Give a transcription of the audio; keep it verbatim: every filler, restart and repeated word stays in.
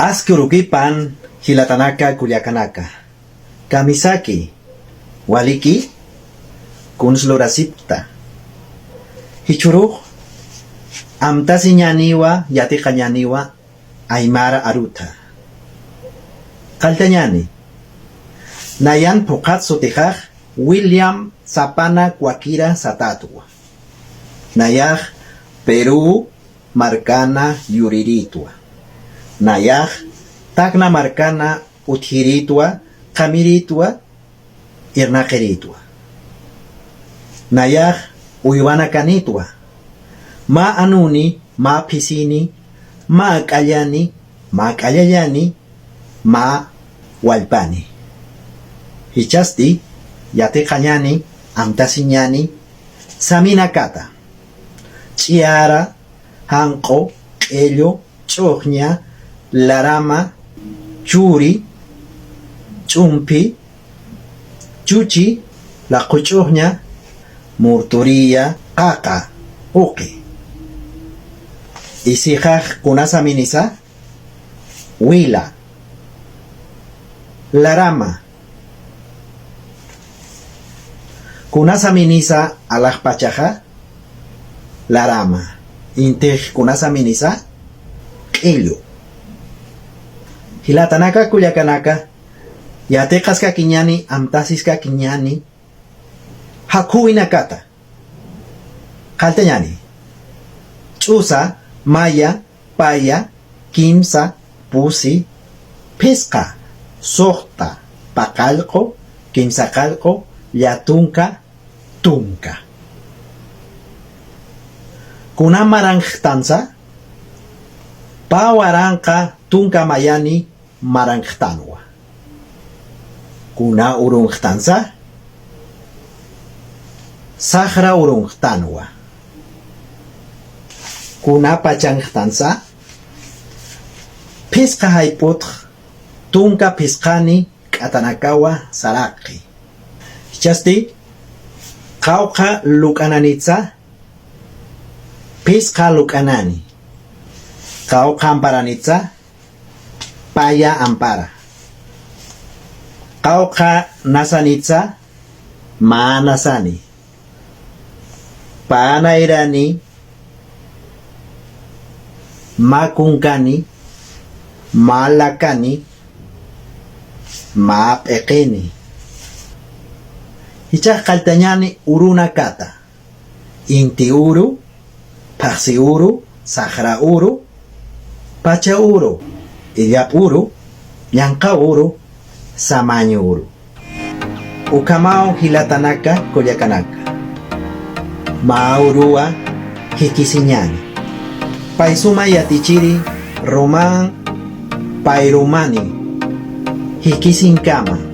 Aski urukipan jilatanaka kullakanaka. Kamisaki, waliki, kuns lurasipkta. Jichhürux amtasiñäniwa, yatiqañäniwa aymara arutha. Qalltañäni. Nayan phuqhat sutixax William Sapana Cuaquira satätwa. Nayax Perú markana yurirïtwa. Nayax Tacna markana utjirïtwa, qamirïtwa, irnaqirïtwa. Nayax uywanakanïtwa. Mä anüni, mä phisini, mä ak'allani, mä ak'allallani, mä wallpani. Jichhasti yatiqañäni, amtasiñäni saminakata: ch'iyara, janq'u, q'illu, ch'uxña, larama, churi, ch'umphi, chuchi, laqhu ch'uxña, murturiya, qaqa, uqi. Isixax kuna saminisa: wila, larama. Kuna saminisa alaxpachaxa: larama. Intix kuna saminisa: q'illu. Jilatanaka kullakanaka, yatiqaskakiñäni, amtasiskakiñäni jakhuwinakata. Qalltañäni: ch'usa, maya, paya, kimsa, pusi, phisqa, suxta, paqallqu, kimsaqallqu, llatunka, tunka. Kuna maranxtansa, pä waranqa tunka mayani maranxtanwa. Kuna urunxtansa, saxra urunxtanwa. Kuna pachanxtansa, phisqa jayp'utx tunka phisqani k'atanakawa saraqi. Jichhasti, qawqha luk'ananitsa, phisqa luk'anani. Qawqha amparanitsa, paya ampara. Qawqha nasanitsa, mä nasani. Pä nayrani, mä kunkani, mä lakani, mä p'iqini. Jichhax qalltañäni urunakata: inti uru, phaxsi uru, saxra uru, pacha uru, illap uru, llanqaw uru, samañ uru. Ukhamaw jilatanaka kullakanaka, mä uruwa jikisiñäni. Pay suma yatichiri Román Payrumani jikisiñkama.